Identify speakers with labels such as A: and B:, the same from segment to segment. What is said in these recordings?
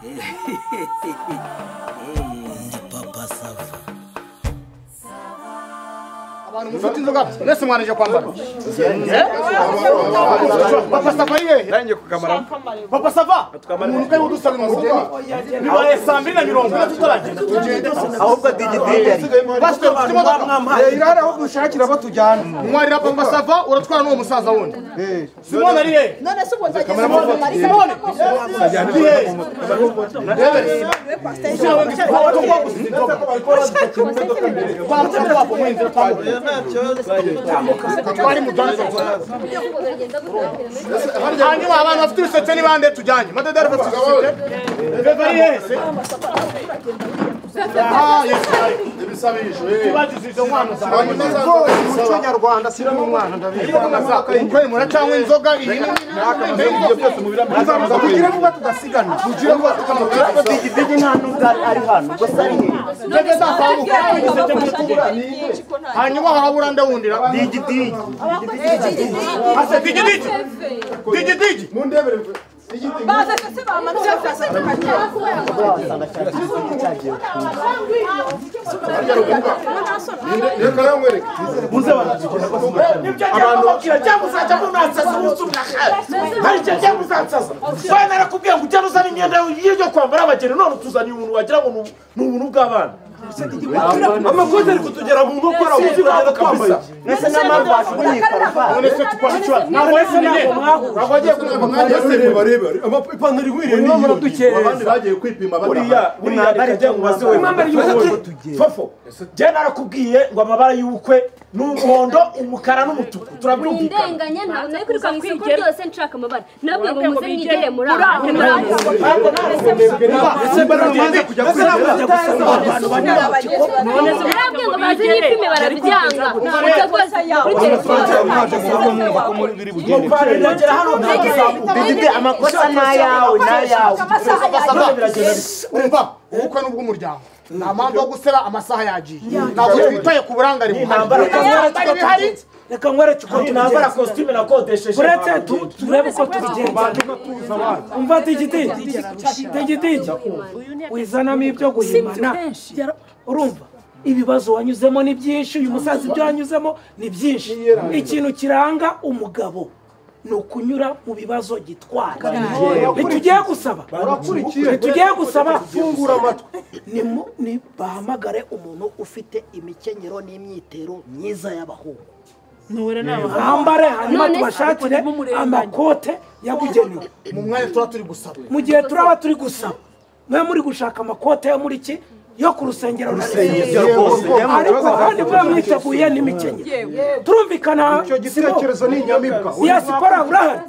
A: Papa Sava.
B: Abantu mufite inzoga mwese mwanije kwambara. Papa Sava iye.
C: Nanjye kukamara.
B: Papa Sava. Umuntu kari udusaba umugeni. Bibaye 2:40 tutaragenda.
D: Ahubwo digidigi.
B: Pastor ufite imodoka.
C: Irara aho gushakira abo tujyana.
B: Mwari Papa Sava uratwara n'uwo musaza wundi. Simone ari he?
E: None se ubwo nzageza Simone.
B: Hanyuma abantu bafite ibiseke ni bande tujyanye madederi bafite ibiseke beva ari hese
C: umuco nyarwanda siramo umwana ndabizi
B: muracanywa inzoga iyi
C: kugira vuba tudasigana
B: kugira vuba tukamukira
D: digidigi nta nubwo ari hano ubwo se ari he.
B: Hanyuma harabura ndawundira
D: digidigi
B: ase digidigi digidigi
C: mundebere
E: baza se bamanutse se
F: Amakote ari kutugera mu nkokora uzibana kabisa.
D: Nese n'amamvu washugunye karuvati.
B: None se tukwacu ntabwo wese nine ntabwo agiye
F: kureba barebe ipantaro igwiriye ni iyo
G: abandi bagiye kwipima
F: buriya buriya reka ngo we fofo je narakubwiye ngo amabara y'ubukwe ni umuhondo umukara n'umutuku turabyumvikana
H: indenganya ntabwo nari kwiruka mu isoko ryose nshaka amabara nabwo ngo muze mwigere muri aho narabwiye ngo baze nipime barabyanga
D: amakosa n'ayawe n'ayawe
B: umva ubukwe n'ubw'umuryango nta mpamvu yo guseba amasaha yagiye ntabwo twitaye ku burangare buhari
F: reka nkwereke uko tunambara costume nakodesheje
I: uretse turebe uko tubigenza umva digidigi digidigi wizanamo ibyo guhimana urumva ibibazo wanyuzemo ni byinshi uyu musaza ibyo yanyuzemo ni byinshi ikintu kiranga umugabo ni ukunyura mu bibazo gitwara ntitugiye gusaba ntitugiye gusaba
C: fungura amatwi
A: ni bahamagare umuntu ufite imikenyero n'imyitero myiza y'abahungu
I: bambare hanyuma tubashakire amakote yabugenewe
B: mu mwanya tuba turi gusaba
I: mu gihe turaba turi gusaba mwe muri gushaka amakote yo muri ki yo ku rusengero ariko kandi mwe mwiteguye n'imikenyero turumvikana
C: icyo gitekerezo ni inyamibwa
I: diaspora urahari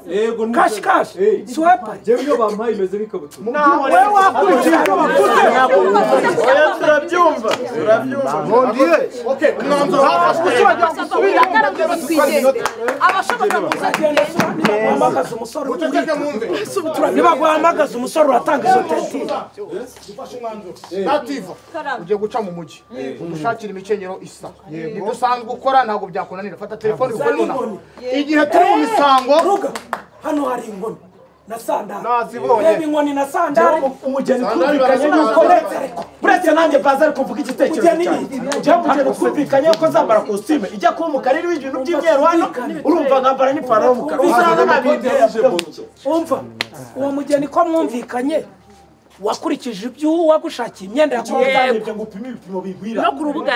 I: kashi kashi swepa
F: jewe iyo bampaye imeze nk'ikabutura
I: wewe wakurikiye ibyo bavuze
F: turabyumva turabyumva
B: okay umwanzuro hafashwe
E: abashoboka
I: muzagenda nibaguhamagaza umusore nibaguhamagaza umusore uratanga izo tentire
B: dufashe umwanzuro nativa ugiye guca mu mujyi udushakira imikenyero isa ibyo usanzwe ukora ntabwo byakunanira fata telefone ukore nonaha igihe turi mu misango
I: hano hari inkoni na sandari
C: nazibonye
I: reba inkoni na sandari
F: umugeni twumvikanye yuko uretse nanjye baza ariko mvuga igitekerezo cyanjye njyewe umugeni twumvikanye yuko nzambara costume ijya kuba umukara iriho ibintu by'imyeru hano urumva nkambara n'ipantaro y'umukara uzana
I: umva uwo mugeni ko mwumvikanye wakurikije ibyo wagushakiye imyenda
F: yakutangiye ngo upime ibipimo bigwira
H: no ku rubuga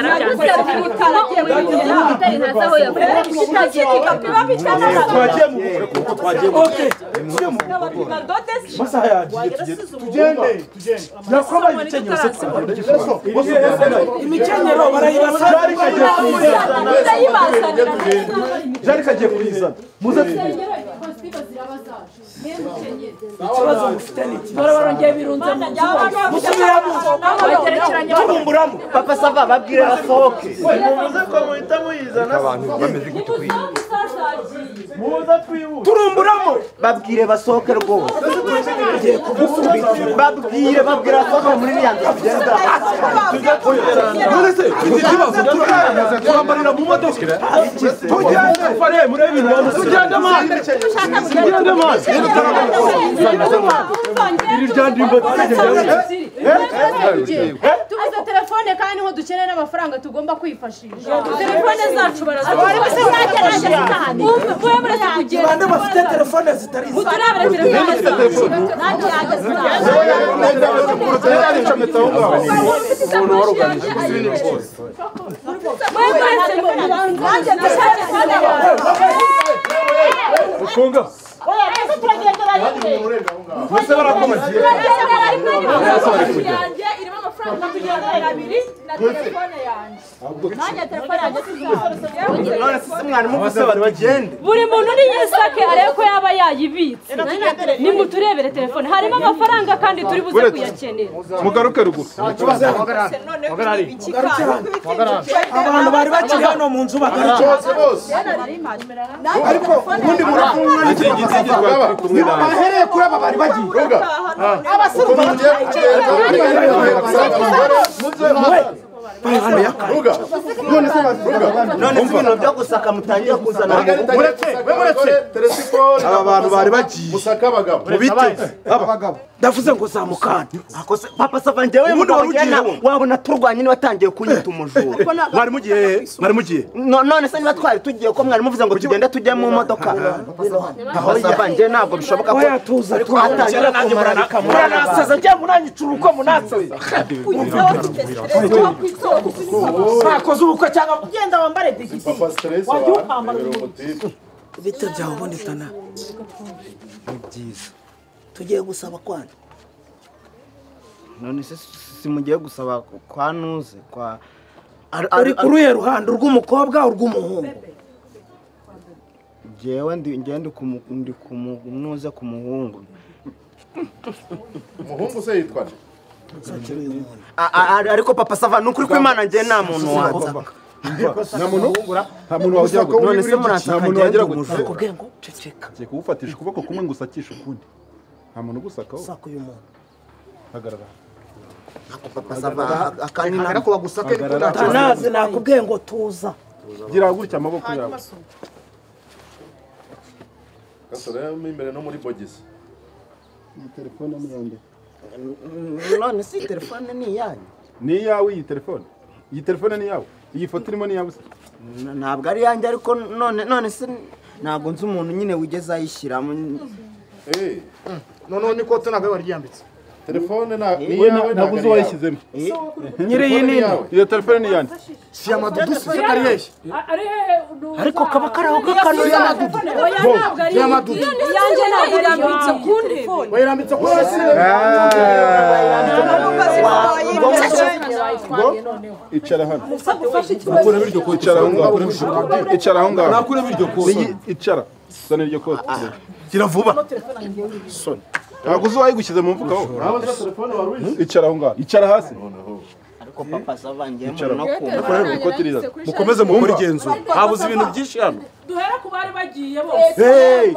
I: imikenyero barayibasa
F: Jarika agiye kuyizana muze tugende
I: ikibazo mufite ni iki barongeye birunze mu nzu musubiramo turumburamo
D: Papa Sava babwire basohoke
F: muze ko muhita muyizana
C: abantu bameze gute
F: muze twihute
I: turumburamo
D: babwire basohoke rwose
I: Tugiye kubusubira.
D: Babwire babwira ko muri iriya nzu tugenda.
G: None se mfite ikibazo turambarira mu modoka. Tugende fare murebe ibintu. Tugende man. Tugende man. Iri ryandimba tugende.
J: Tubuze telefone kandi niho dukeneye n'amafaranga tugomba kwifashisha. Telefone zacu barazibona.
I: Bande bafite telefone zitari izo.
J: Muturabire telefone zacu.
G: Ukunga. Bose barakomeje.
E: Irimo amafaranga abiri na telefone yanjye. Nanjye telefone yanjye sizabona.
D: None se mwari muvuze bari bagende.
H: Buri muntu ni yisake arebe ko yaba yayibitse. Nimuturebere telefone harimo amafaranga kandi turi buze kuyakenera.
G: Mugaruke ruguru.
I: Abantu bari bakiri hano mu nzu bagaruke.
C: Ariko ubundi murafunga bahereye kuri aba bari bagiye.
D: None se ibintu byo gusaka mutangiye kuzana
C: muretse muretse
G: aba bantu bari bagiye
K: musaka abagabo
G: mubite
C: abagabo
I: ndavuze ngo zamukana.
D: Akose papa sava njyewe mugabo wabona turwanye niba atangiye kunyita umujura.
G: Mwari mugiye mwari mugiye.
D: None se niba twari tugiye ko mwari muvuze ngo tugende tujye mu modoka. Papa sava njye ntabwo bishoboka ko
I: tuza
D: atangira kumararika
F: muranatsaza njye munanyicura uko munatsaza. Mwakoze ubukwe cyangwa
E: ugenda wambare digiti.
K: Papa stress
E: Wajya ukambara
I: bite byawe ubonekana.
D: Ni byiza.
A: Tugiye gusaba kwana.
D: None se simugiye gusaba kwa nuze kwa
I: uri kuruye ruhando rw'umukobwa urw'umuhungu.
D: Jewe ndi ngende ndi kumunuze ku muhungu.
K: Umuhungu se yitwa nde?
D: Ariko papa sava nukuri kw'Imana ngiye nta muntu wanza.
G: Nta muntu nta muntu wagira gute.
D: None se muransaka
G: wagira
D: ngende
G: gute.
D: umujura.
A: Nakubwiye ngo ceceka.
G: Ngiye kugufatisha ukuboko kumwe ngo usakishe ukundi. Nta muntu ugusakaho.
A: Saka uyu muntu.
G: Hagarara.
D: Papa sava akani
B: Hagarara ko bagusake ariko nta kibazo.
I: Tanazi nakubwiye ngo tuza.
G: Gira gutya amaboko yawe.
K: Gasore mo imbere no muri bogisi.
C: Iyi telefone ni yande.
D: None se telefone ni iyanyu?
G: Ni iyawe iyi telefone. Iyi telefone ni iyawe. Iyi foto irimo ni iyawe se?
D: Ntabwo ari yanjye ariko none se ntabwo nzi umuntu nyine wigeze ayishyiramo.
B: Noneho n'ikote ntabwo waryambitse.
K: Telefone na ni iyawe
G: ntabwo uzi uwayishyizemo.
I: Nyiri iyi nini?
G: Iyo telefone ni iyande.
B: Si amadudu si ari hehe?
I: Ariko kaba karaho kakanuye
B: amadudu.
J: Yanjye ntabwo irambitse ku ntebe.
B: Wayirambitse ku ntebe.
G: Icara hano. Icara aho ngaho. Icara aho ngaho.
L: Nakuremo iryo kote.
G: Icara. Zana iryo kote.
L: Gira vuba.
G: Soni. Ntabwo uzi uwayigushyize mu mfuka wowe. Icara aho ngaho. Icara hasi.
D: Ariko papa sava ngiye no kumva.
G: Ikote riza.
L: Mukomeze mukore igenzura. Habuze ibintu byinshi hano.
E: Duhera ku bari bagiye bose.
G: Hey!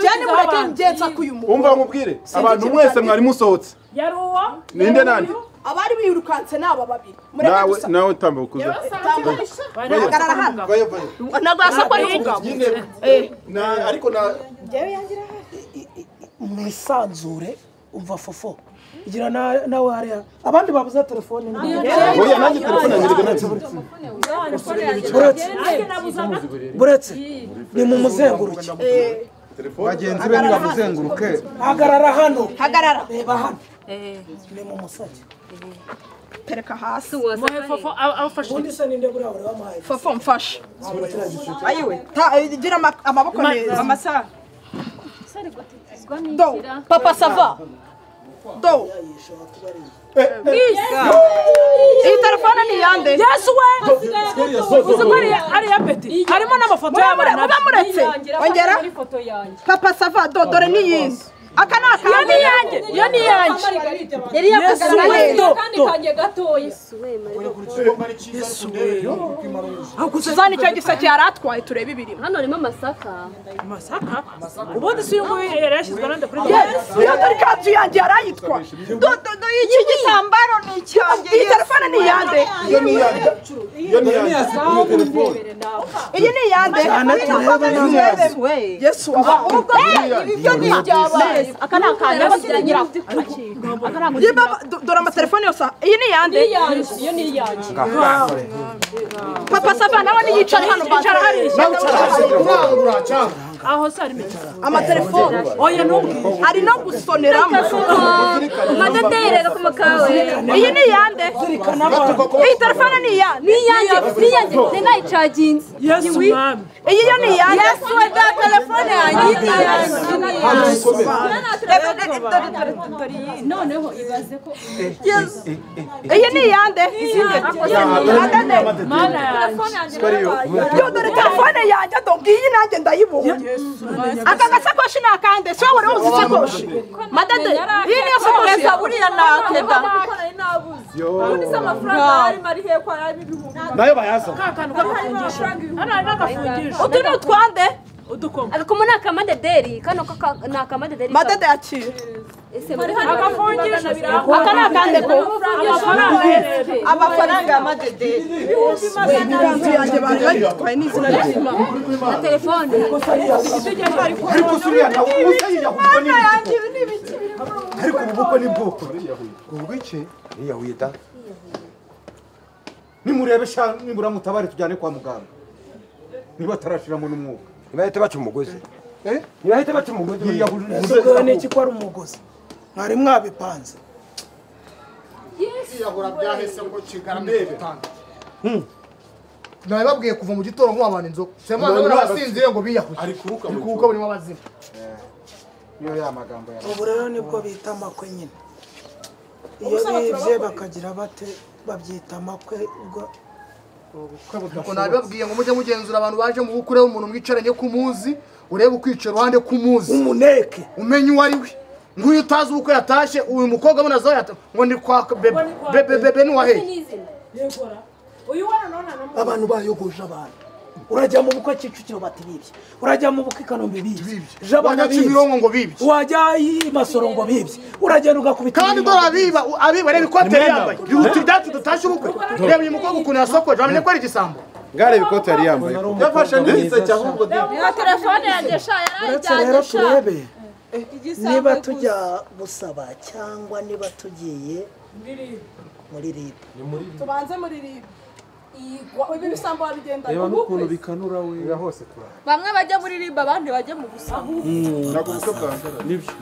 E: Jane mureke ngenza kuyu muntu.
G: Umva nkubwire abantu mwese mwari musohotse.
E: Yari uwo?
G: Ninde nande?
E: Abari birukanse naba babiri. Mureke
G: Nawe
E: gusa.
G: nawe tambuka uze.
E: Hagarara hano. Ntabwo yasakwa ari umugabo.
G: Na ariko na
I: mwisanzure umva fofo. Igira nawe hariya abandi babuze telefone.
G: Oya nanjye telefone yanjye nanjye.
I: Buretse ni mu muzenguruke.
C: Bagenzi be nibamuzenguruke.
I: Hagarara hano.
E: Hagarara.
I: Reba hano. Ni mu musake.
E: Tereka hasi.
J: Muhe fofo abafashe.
I: Ubundi se ninde buriya buri wamuhaye?
E: Fofo mfashe. Ayiwe. Gira amaboko neza. Amasaha. Do. Papa sava. Do. Iyi telefone ni iyande.
J: Yesu we. Uzi ko ari iya Peti. Harimo n'amafoto y'abana.
E: Muba muretse. Ongera. Papa sava do dore ni iyindi. Aka ni
J: Iyo ni iyanjye. Iyo ni iyanjye.
H: Yari yakugaragaye kandi kanje gatoya.
E: Suzanne icyo giseke yari atwaye turebe ibirimo.
H: Hano harimo amasaka.
M: Amasaka? Ubundi si uyu nguyu yari yashyizwe nande kuri
E: Iyo dore ikanzu yanjye yari ayitwaye.
N: Iki gitambaro ni icyanjye.
E: Iyi telefone ni iyande.
C: Iyo ni iyande. Iyo ni iyande.
E: Iyi ni iyande. Yesu
N: Ubwo ibi byo ni ibyabaye.
H: Aka ni akantu y'abasigira.
E: Dore amatelefone yose. Iyi ni iyande.
H: Iyo ni iyanjye.
E: Papa Sava nawe niyicare hano bicara hariya.
B: Urangura cyangwa
M: aho se harimo
E: amatelefone.
M: Oya ntubwire.
E: Ari no gusoneramo.
H: Madedere gakoma kawe.
E: Iyi ni iyande. Iyi telefone ni iyande.
H: Ni iyanjye, ni iyanjye. Ni nayicaginze.
M: Yesu mwami.
E: Iyi yo ni iyande.
N: Yesu we da telefone yanjye ni iyanjye.
H: Noneho ibaze ko
E: Iyi ni iyande.
M: Mana yanjye.
E: Yo dore telefone yanjye ngiyi nanjye ndayibonye. Aka gasakoshi ni akande. Si wowe wari uzi isakoshi. Madede, iyi niyo sakoshi yawe.
N: Buriya ni akeda.
G: Nayo bayazana.
M: Ka kantu k'agafungisho. Hano harimo agafungisho.
E: Utu ni utwande.
M: Udukoma.
H: agakomo ni akamadederi. Kano ni akamadederi.
E: Madede yakira.
M: Agafungisho.
E: Aka ni akande ko.
M: Amafaranga yose.
N: Amafaranga ya madederi.
E: Ikanzu yanjye bari bayitwaye n'izina ry'Imana.
H: Na telefone.
C: Ariko suriya nawe ubusa yiyahurwa n'ibiki? Ariko ubu bukwe ni bwoko. Ubwo iki? Yiyahuye da. Nimurebe sha nibura mutabare tujyane kwa muganga. Niba atarashiramo n'umwuka.
O: Ntibahite baca umugozi. Ntibahite baca umugozi.
I: Ubwo ni iki ko ari umugozi? Mwari mwabipanze.
B: Kwiyahura byahese ngo kigaramye ku gitanda. Nababwiye kuva mu gitondo ngo abantu inzoga. Semana nabona abasinziriye ngo biyahuye.
K: Ari kuruka
B: Ari kuruka burimo abazima.
C: Niyo ya magambo ya.
I: Ubu rero nibwo bita amakwe nyine. Iyo bibye bakagira bate babyita amakwe ubwo
B: Ubwo nabibabwiye ngo mujye mugenzura abantu baje mu bukure umuntu mwicaranye kumuzi, urebe ukwicara uruhande kumuzi.
I: Umuneke.
B: Umenye uwo ari we. Nguyu utazi ubukwe yatashye, uyu mukobwa abona zaho yata ngo ni kwa bebe bebe bebe ni wahe.
M: Uyu wana none
I: abantu bayogoje abantu. Urajya mu bukwe Kicukiro bati bibye. Urajya mu bukwe Kanombe bibye.
B: Wajya Kimironko ngo bibye.
I: Wajya i Masoro ngo bibye. Uragenda ugakubita.
B: Kandi dore abiba abiba reba ikote yari yambaye. Biruta ibyacu dutashye ubukwe. Reba uyu mukobwa ukuntu yasokoje, wamenye ko ari igisambo.
L: Ngare ibikote yari yambaye.
G: Yafashe n'igiseke ahubwo de.
J: Niyo telefone yanjye sha
I: Uretse
J: yarayijyanye
I: rero
J: sha.
I: turebe
A: niba tujya gusaba cyangwa niba tugiye muri RIB.
E: Tubanze muri RIB. Ibi bisambo wabigendana.
G: Reba n'ukuntu bikanura we.
C: Hose tura.
N: Bamwe bajya muri RIB abandi bajya mu gusaba.
K: Ntabwo ubukwe bwanjye.
G: Nibyo.